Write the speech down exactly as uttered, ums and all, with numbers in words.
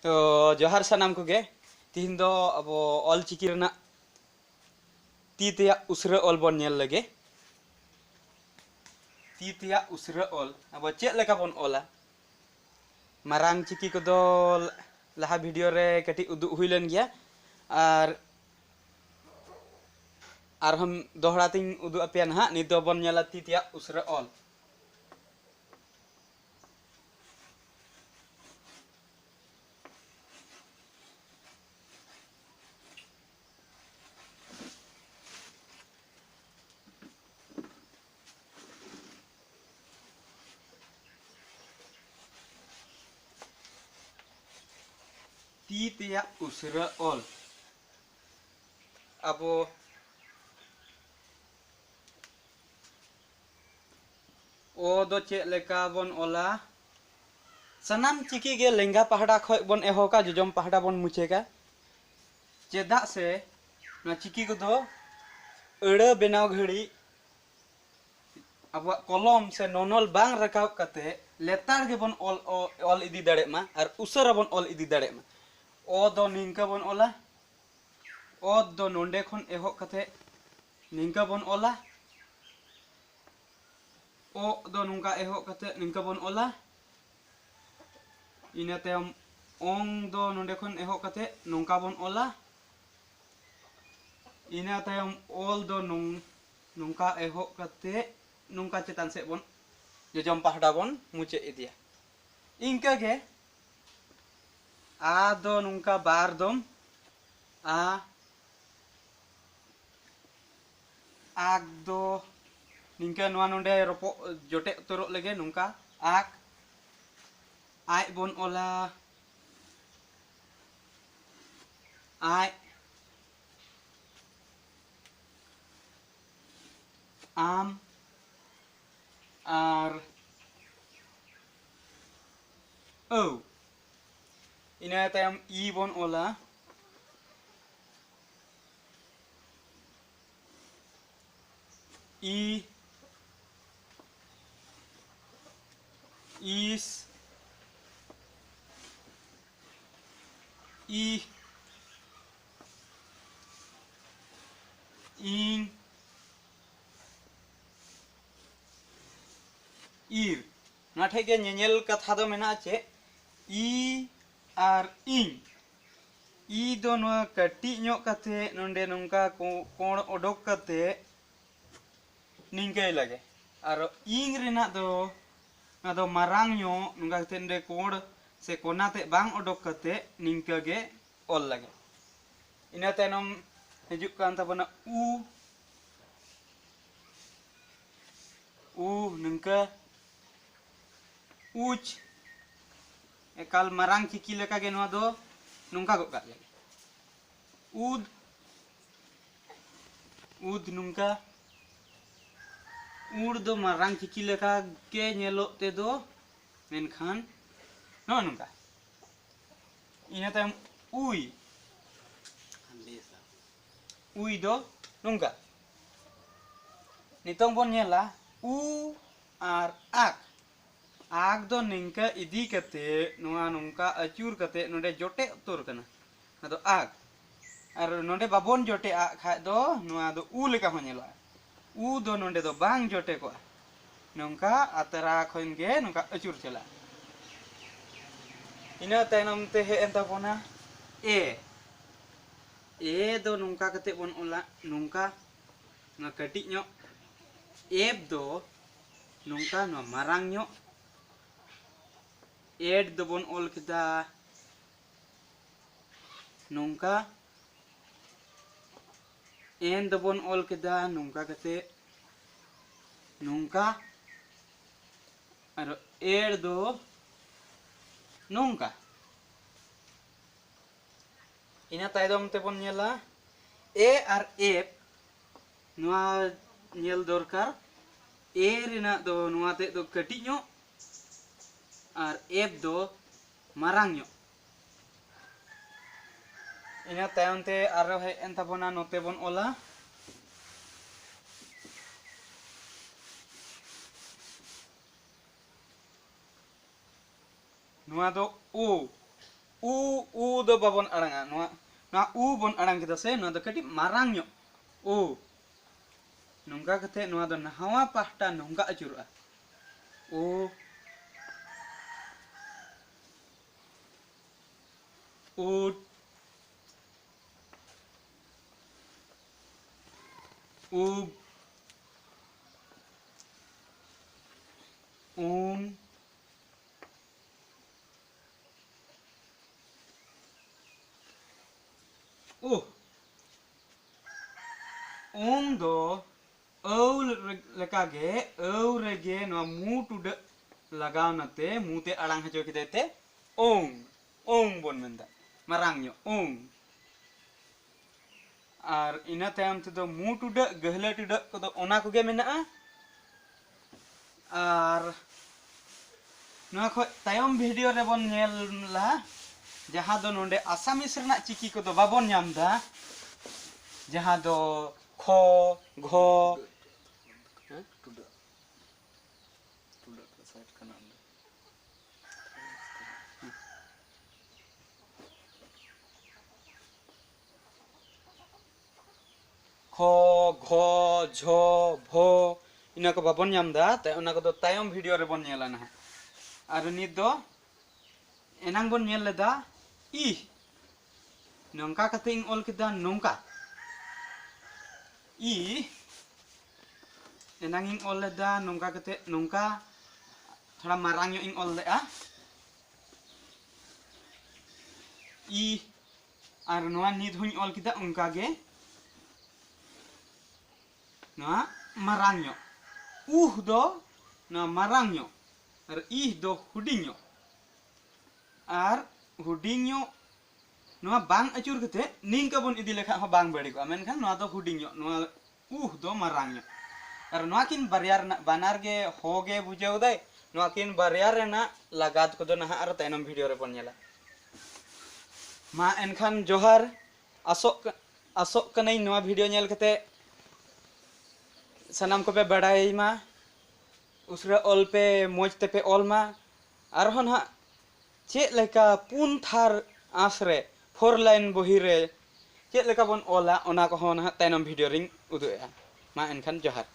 ᱛᱚ, ᱡᱚᱦᱟᱨ ᱥᱟᱱᱟᱢ ᱠᱚᱜᱮ᱾ ᱛᱤᱦᱤᱧ ᱫᱚ ᱟᱵᱚ ᱚᱞ ᱪᱤᱠᱤ ᱨᱮᱱᱟᱜ ᱛᱤ ᱛᱮᱭᱟᱜ ᱩᱥᱨᱟᱹ ᱚᱞ ᱵᱚᱱ ᱧᱮᱞ ᱞᱮᱜᱮ᱾ ᱛᱤ ᱛᱮᱭᱟᱜ ᱩᱥᱨᱟᱹ ᱚᱞ ᱟᱵᱚ ᱪᱮᱫ ᱞᱮᱠᱟ ᱵᱚᱱ ᱚᱞᱟ? ᱢᱟᱨᱟᱝ ᱪᱤᱠᱤ ᱠᱚᱫᱚ ᱞᱟᱦᱟ ᱵᱷᱤᱰᱤᱭᱳ ᱨᱮ ᱠᱟᱹᱴᱤᱡ ᱩᱫᱩᱜ ᱦᱩᱭ ᱞᱮᱱ ᱜᱮᱭᱟ, ᱟᱨ ᱟᱨᱦᱚᱸ ᱫᱚᱦᱲᱟ ᱛᱤᱧ ᱩᱫᱩᱜ ᱟᱯᱮᱭᱟ ᱱᱟᱦᱟᱜ᱾ ᱱᱤᱛ ᱫᱚᱵᱚᱱ ᱧᱮᱞᱟ ᱛᱤ ᱛᱮᱭᱟᱜ ᱩᱥᱨᱟᱹ ᱚᱞ᱾ ᱛᱤ ᱛᱮᱭᱟᱜ ᱩᱥᱨᱟᱹ ᱚᱞ᱾ ᱟᱵᱚ ᱚ ᱫᱚ ᱪᱮᱫ ᱞᱮᱠᱟ ᱵᱚᱱ ᱚᱞᱟ? ᱥᱟᱱᱟᱢ ᱪᱤᱠᱤ ᱜᱮ ᱞᱮᱸᱜᱟ ᱯᱟᱦᱴᱟ ᱠᱷᱚᱱ ᱵᱚᱱ ᱮᱦᱚᱵᱟ, ᱡᱚᱡᱚᱢ ᱯᱟᱦᱴᱟ ᱵᱚᱱ ᱢᱩᱪᱟᱹᱫᱟ᱾ ᱪᱮᱫᱟᱜ ᱥᱮ ᱱᱚᱣᱟ ᱪᱤᱠᱤ ᱠᱚᱫᱚ ᱟᱹᱲᱟᱹ ᱵᱮᱱᱟᱣ ᱜᱷᱟᱹᱲᱤᱡ ᱟᱵᱚᱣᱟᱜ ᱠᱚᱞᱚᱢ ᱥᱮ ᱱᱚᱱᱚᱞ ᱵᱟᱝ ᱨᱟᱠᱟᱵ ᱠᱟᱛᱮ ᱞᱮᱛᱟᱲ ᱜᱮᱵᱚᱱ ᱚᱞ, ᱚ-, ᱚᱞ ᱤᱫᱤ ᱫᱟᱲᱮᱭᱟᱜ ᱢᱟ ᱟᱨ ᱩᱥᱟᱹᱨᱟ ᱵᱚᱱ ᱚᱞ ᱤᱫᱤ ᱫᱟᱲᱮᱭᱟᱜ ᱢᱟ᱾ ᱚ ᱫᱚ ᱱᱤᱝᱠᱟᱹ ᱵᱚᱱ ᱚᱞᱟ, ᱚ ᱫᱚ ᱱᱚᱰᱮ ᱠᱷᱚᱱ ᱮᱦᱚᱵ ᱠᱟᱛᱮ ᱱᱤᱝᱠᱟᱹ ᱵᱚᱱ ᱚᱞᱟ᱾ ᱚ ᱫᱚ ᱱᱚᱝᱠᱟ ᱮᱦᱚᱵ ᱠᱟᱛᱮ ᱱᱤᱝᱠᱟᱹ ᱵᱚᱱ ᱚᱞᱟ᱾ ᱤᱱᱟᱹ ᱛᱟᱭᱚᱢ ᱚᱝ ᱫᱚ ᱱᱚᱰᱮ ᱠᱷᱚᱱ ᱮᱦᱚᱵ ᱠᱟᱛᱮ ᱱᱚᱝᱠᱟ ᱵᱚᱱ ᱚᱞᱟ᱾ ᱤᱱᱟᱹ ᱛᱟᱭᱚᱢ ᱚᱞ ᱫᱚ ᱱᱚᱝ-, ᱱᱚᱝᱠᱟ ᱮᱦᱚᱵ ᱠᱟᱛᱮ ᱱᱚᱝᱠᱟ ᱪᱮᱛᱟᱱ ᱥᱮᱫ ᱵᱚᱱ ᱡᱚᱡᱚᱢ ᱯᱟᱦᱴᱟ ᱵᱚᱱ ᱢᱩᱪᱟᱹᱫ ᱤᱫᱤᱭᱟ᱾ ᱤᱱᱠᱟᱹ ᱜᱮ ᱟ ᱫᱚ ᱱᱚᱝᱠᱟ ᱵᱟᱨ ᱫᱚᱢ, ᱟ, ᱟᱠ ᱫᱚ ᱱᱤᱝᱠᱟᱹ ᱱᱚᱣᱟ ᱱᱚᱰᱮ ᱨᱚᱯᱚᱜ ᱡᱚᱴᱮᱫ ᱩᱛᱟᱹᱨᱚᱜ ᱞᱮᱜᱮ ᱱᱚᱝᱠᱟ, ᱟᱠ, ᱟᱡ ᱵᱚᱱ ᱚᱞᱟ, ᱟᱡ, ᱟᱢ ᱟᱨ ᱟᱹᱣ᱾ ᱤᱱᱟᱹ ᱛᱟᱭᱚᱢ ᱤ ᱵᱚᱱ ᱚᱞᱟ, ᱤ, ᱤᱥ, ᱤ, ᱤᱧ, ᱤᱨ᱾ ᱱᱚᱣᱟ ᱴᱷᱮᱡ ᱜᱮ ᱧᱮᱧᱮᱞ ᱠᱟᱛᱷᱟ ᱫᱚ ᱢᱮᱱᱟᱜᱼᱟ ᱪᱮᱫ? ᱤ ᱟᱨ ᱤᱧ᱾ ᱤ ᱫᱚ ᱱᱚᱣᱟ ᱠᱟᱹᱴᱤᱡ ᱧᱚᱜ ᱠᱟᱛᱮ ᱱᱚᱰᱮ ᱱᱚᱝᱠᱟ ᱠᱚ-, ᱠᱚᱬ ᱚᱰᱚᱠ ᱠᱟᱛᱮ ᱱᱤᱝᱠᱟᱹᱭ ᱞᱟᱜᱮ᱾ ᱟᱨ ᱤᱝ ᱨᱮᱱᱟᱜ ᱫᱚ, ᱚᱱᱟ ᱫᱚ ᱢᱟᱨᱟᱝ ᱧᱚᱜ, ᱱᱚᱝᱠᱟ ᱠᱟᱛᱮ ᱱᱚᱰᱮ ᱠᱚᱬ ᱥᱮ ᱠᱚᱱᱟ ᱛᱮ ᱵᱟᱝ ᱚᱰᱚᱠ ᱠᱟᱛᱮ ᱱᱤᱝᱠᱟᱹ ᱜᱮ ᱚᱞ ᱞᱟᱜᱮ᱾ ᱤᱱᱟᱹ ᱛᱟᱭᱱᱚᱢ ᱦᱤᱡᱩᱜ ᱠᱟᱱ ᱛᱟᱵᱚᱱᱟ ᱩ, ᱩ ᱱᱤᱝᱠᱟᱹ, ᱩᱪ, ᱮᱠᱟᱞ ᱢᱟᱨᱟᱝ ᱪᱤᱠᱤ ᱞᱮᱠᱟᱜᱮ ᱱᱚᱣᱟ ᱫᱚ ᱱᱚᱝᱠᱟ ᱜᱚᱫ ᱠᱟᱜ ᱞᱮᱜᱮ᱾ ᱩᱫ, ᱩᱫ ᱱᱚᱝᱠᱟ᱾ ᱩᱲ ᱫᱚ ᱢᱟᱨᱟᱝ ᱪᱤᱠᱤ ᱞᱮᱠᱟ ᱜᱮ ᱧᱮᱞᱚᱜ ᱛᱮᱫᱚ, ᱢᱮᱱᱠᱷᱟᱱ ᱱᱚᱜᱼᱚ ᱱᱚᱝᱠᱟ᱾ ᱤᱱᱟᱹ ᱛᱟᱭᱚᱢ ᱩᱭ, ᱩᱭ ᱫᱚ ᱱᱚᱝᱠᱟ᱾ ᱱᱤᱛᱚᱝ ᱵᱚᱱ ᱧᱮᱞᱟ ᱩ ᱟᱨ ᱟᱠ᱾ ᱟᱠ ᱫᱚ ᱱᱤᱝᱠᱟᱹ ᱤᱫᱤ ᱠᱟᱛᱮ, ᱱᱚᱣᱟ ᱱᱚᱝᱠᱟ ᱟᱹᱪᱩᱨ ᱠᱟᱛᱮ ᱱᱚᱰᱮ ᱡᱚᱴᱮᱫ ᱩᱛᱟᱹᱨ ᱠᱟᱱᱟ, ᱟᱫᱚ ᱟᱠ᱾ ᱟᱨ ᱱᱚᱰᱮ ᱵᱟᱵᱚᱱ ᱡᱚᱴᱮᱫ ᱟᱜ ᱠᱷᱟᱡ ᱫᱚ ᱱᱚᱣᱟ ᱫᱚ ᱩ ᱞᱮᱠᱟ ᱦᱚᱸ ᱧᱮᱞᱚᱜᱼᱟ᱾ ᱩ ᱫᱚ ᱱᱚᱰᱮ ᱫᱚ ᱵᱟᱝ ᱡᱚᱴᱮᱫᱚᱜᱼᱟ, ᱱᱚᱝᱠᱟ ᱟᱛᱨᱟ ᱠᱷᱚᱱ ᱜᱮ ᱱᱚᱝᱠᱟ ᱟᱹᱪᱩᱨ ᱪᱟᱞᱟᱜᱼᱟ᱾ ᱤᱱᱟᱹ ᱛᱟᱭᱱᱚᱢ ᱛᱮ ᱦᱮᱡ ᱮᱱ ᱛᱟᱵᱚᱱᱟ ᱮ᱾ ᱮ ᱫᱚ ᱱᱚᱝᱠᱟ ᱠᱟᱛᱮ ᱵᱚᱱ ᱚᱞᱟ, ᱱᱚᱝᱠᱟ, ᱱᱚᱣᱟ ᱠᱟᱹᱴᱤᱡ ᱧᱚᱜ᱾ ᱮᱯ ᱫᱚ ᱱᱚᱝᱠᱟ, ᱱᱚᱣᱟ ᱢᱟᱨᱟᱝ ᱧᱚᱜ᱾ ᱮᱰ ᱫᱚᱵᱚᱱ ᱚᱞ ᱠᱮᱫᱟ ᱱᱚᱝᱠᱟ, ᱮᱱ ᱫᱚᱵᱚᱱ ᱚᱞ ᱠᱮᱫᱟ ᱱᱚᱝᱠᱟ ᱠᱟᱛᱮ, ᱱᱚᱝᱠᱟ, ᱟᱨ ᱮᱲ ᱫᱚ ᱱᱚᱝᱠᱟ᱾ ᱤᱱᱟᱹ ᱛᱟᱭᱚᱢ ᱛᱮᱵᱚᱱ ᱧᱮᱞᱟ ᱮ ᱟᱨ ᱮᱯ, ᱱᱚᱣᱟ ᱧᱮᱞ ᱫᱚᱨᱠᱟᱨ᱾ ᱮ ᱨᱮᱱᱟᱜ ᱫᱚ ᱱᱚᱣᱟ ᱛᱮᱫ ᱫᱚ ᱠᱟᱹᱴᱤᱡ ᱧᱚᱜ ᱟᱨ ᱮᱯ ᱫᱚ ᱢᱟᱨᱟᱝ ᱧᱚᱜ᱾ ᱤᱱᱟᱹ ᱛᱟᱭᱚᱢ ᱛᱮ ᱟᱨᱚ ᱦᱮᱡ ᱮᱱ ᱛᱟᱵᱚᱱᱟ, ᱱᱚᱛᱮ ᱵᱚᱱ ᱚᱞᱟ᱾ ᱱᱚᱣᱟ ᱫᱚ ᱳ, ᱩ, ᱩ ᱫᱚ ᱵᱟᱵᱚᱱ ᱟᱲᱟᱝᱟ᱾ ᱱᱚᱣᱟ, ᱱᱚᱣᱟ ᱩ ᱵᱚᱱ ᱟᱲᱟᱝ ᱠᱮᱫᱟ ᱥᱮ, ᱱᱚᱣᱟ ᱫᱚ ᱠᱟᱹᱴᱤᱡ ᱢᱟᱨᱟᱝ ᱧᱚᱜ᱾ ᱩ᱾ ᱱᱚᱝᱠᱟ ᱠᱟᱛᱮ ᱱᱚᱣᱟ ᱫᱚ ᱱᱟᱣᱟ ᱯᱟᱦᱴᱟ ᱱᱚᱝᱠᱟ ᱟᱹᱪᱩᱨᱚᱜᱼᱟ᱾ ᱩ᱾ ᱩᱴ᱾ ᱩᱵ᱾ ᱩᱢ᱾ ᱩᱦ᱾ ᱩᱢ ᱫᱚ ᱟᱹᱣ ᱞᱮᱠᱟᱜᱮ, ᱟᱹᱣ ᱨᱮᱜᱮ ᱱᱚᱣᱟ ᱢᱩ ᱴᱩᱰᱟᱹᱜ ᱞᱟᱜᱟᱣ ᱱᱟᱛᱮ, ᱢᱩ ᱛᱮ ᱟᱲᱟᱝ ᱦᱚᱪᱚ ᱠᱮᱫᱟᱭ ᱛᱮ ᱳᱝ, ᱳᱝ ᱵᱚᱱ ᱢᱮᱱᱫᱟ, ᱢᱟᱨᱟᱝ ᱧᱚᱜ, ᱳᱝ᱾ ᱟᱨ ᱤᱱᱟᱹ ᱛᱟᱭᱚᱢ ᱛᱮᱫᱚ ᱢᱩ ᱴᱩᱰᱟᱹᱜ, ᱜᱟᱹᱦᱞᱟᱹ ᱴᱩᱰᱟᱹᱜ ᱠᱚᱫᱚ ᱚᱱᱟ ᱠᱚᱜᱮ ᱢᱮᱱᱟᱜᱼᱟ᱾ ᱟᱨ ᱱᱚᱣᱟ ᱠᱷᱚᱡ ᱛᱟᱭᱚᱢ ᱵᱷᱤᱰᱤᱭᱳ ᱨᱮᱵᱚᱱ ᱧᱮᱞᱟ, ᱡᱟᱦᱟᱸ ᱫᱚ ᱱᱚᱰᱮ ᱟᱥᱟᱢᱤᱥ ᱨᱮᱱᱟᱜ ᱪᱤᱠᱤ ᱠᱚᱫᱚ ᱵᱟᱵᱚᱱ ᱧᱟᱢ ᱮᱫᱟ, ᱡᱟᱦᱟᱸ ᱫᱚ ᱠᱷᱚ, ᱜᱷᱚ, ᱦᱮᱸ? ᱠᱷᱚ, ᱜᱷᱚ, ᱡᱷᱚ, ᱵᱷᱚ, ᱤᱱᱟᱹ ᱠᱚ ᱵᱟᱵᱚᱱ ᱧᱟᱢ ᱮᱫᱟ, ᱛᱟᱭ-, ᱚᱱᱟ ᱠᱚᱫᱚ ᱛᱟᱭᱚᱢ ᱵᱷᱤᱰᱤᱭᱳ ᱨᱮᱵᱚᱱ ᱧᱮᱞᱟ ᱱᱟᱦᱟᱜ᱾ ᱟᱨ ᱱᱤᱛ ᱫᱚ ᱮᱱᱟᱝ ᱵᱚᱱ ᱧᱮᱞ ᱞᱮᱫᱟ ᱤ, ᱱᱚᱝᱠᱟ ᱠᱟᱛᱮ ᱤᱧ ᱚᱞ ᱠᱮᱫᱟ ᱱᱚᱝᱠᱟ᱾ ᱤ, ᱮᱱᱟᱝ ᱤᱧ ᱚᱞ ᱞᱮᱫᱟ ᱱᱚᱝᱠᱟ ᱠᱟᱛᱮ ᱱᱚᱝᱠᱟ, ᱛᱷᱚᱲᱟ ᱢᱟᱨᱟᱝ ᱧᱚᱜ ᱤᱧ ᱚᱞ ᱞᱮᱫᱼᱟ ᱤ, ᱟᱨ ᱱᱚᱣᱟ ᱱᱤᱛ ᱦᱚᱸᱧ ᱚᱞ ᱠᱮᱫᱟ ᱚᱱᱠᱟ ᱜᱮ᱾ ᱱᱚᱣᱟ ᱢᱟᱨᱟᱝ ᱧᱚᱜ, ᱩᱦ ᱫᱚ ᱱᱚᱣᱟ ᱢᱟᱨᱟᱝ ᱧᱚᱜ, ᱟᱨ ᱤᱦ ᱫᱚ ᱦᱩᱰᱤᱧ ᱧᱚᱜ᱾ ᱟᱨ ᱦᱩᱰᱤᱧ ᱧᱚᱜ ᱱᱚᱣᱟ ᱵᱟᱝ ᱟᱹᱪᱩᱨ ᱠᱟᱛᱮ ᱱᱤᱝᱠᱟᱹ ᱵᱚᱱ ᱤᱫᱤ ᱞᱮᱠᱷᱟᱡ ᱦᱚᱸ ᱵᱟᱝ ᱵᱟᱹᱲᱤᱡᱚᱜᱼᱟ, ᱢᱮᱱᱠᱷᱟᱱ ᱱᱚᱣᱟ ᱫᱚ ᱦᱩᱰᱤᱧ ᱧᱚᱜ, ᱱᱚᱣᱟ ᱩᱦ ᱫᱚ ᱢᱟᱨᱟᱝ ᱧᱚᱜ᱾ ᱟᱨ ᱱᱚᱣᱟ ᱠᱤᱱ ᱵᱟᱨᱭᱟ ᱨᱮᱱᱟᱜ ᱵᱟᱱᱟᱨ ᱜᱮ ᱦᱚ ᱜᱮ ᱵᱩᱡᱷᱟᱹᱣ ᱫᱟᱭ, ᱱᱚᱣᱟ ᱠᱤᱱ ᱵᱟᱨᱭᱟ ᱨᱮᱱᱟᱜ ᱞᱟᱜᱟᱛ ᱠᱚᱫᱚ ᱱᱟᱦᱟᱜ ᱟᱨᱚ ᱛᱟᱭᱱᱚᱢ ᱵᱷᱤᱰᱤᱭᱳ ᱨᱮᱵᱚᱱ ᱧᱮᱞᱟ᱾ ᱢᱟ ᱮᱱᱠᱷᱟᱱ ᱡᱚᱦᱟᱨ, ᱟᱥᱚᱜ ᱠᱟ-, ᱟᱥᱚᱜ ᱠᱟᱹᱱᱟᱹᱧ ᱱᱚᱣᱟ ᱵᱷᱤᱰᱤᱭᱳ ᱧᱮᱞ ᱠᱟᱛᱮ ᱥᱟᱱᱟᱢ ᱠᱚᱯᱮ ᱵᱟᱲᱟᱭ ᱢᱟ, ᱩᱥᱟᱹᱨᱟ ᱚᱞ ᱯᱮ, ᱢᱚᱡᱽ ᱛᱮᱯᱮ ᱚᱞ ᱢᱟ᱾ ᱟᱨᱦᱚᱸ ᱱᱟᱦᱟᱜ ᱪᱮᱫ ᱞᱮᱠᱟ ᱯᱩᱱ ᱛᱷᱟᱨ ᱟᱸᱥ ᱨᱮ ᱯᱷᱳᱨ ᱞᱟᱭᱤᱱ ᱵᱚᱦᱤ ᱨᱮ ᱪᱮᱫ ᱞᱮᱠᱟ ᱵᱚᱱ ᱚᱞᱟ, ᱚᱱᱟ ᱠᱚᱦᱚᱸ ᱱᱟᱦᱟᱜ ᱛᱟᱭᱱᱚᱢ ᱵᱷᱤᱰᱤᱭᱳ ᱨᱤᱧ ᱩᱫᱩᱜ ᱮᱫᱟ᱾ ᱢᱟ ᱮᱱᱠᱷᱟᱱ ᱡᱚᱦᱟᱨ᱾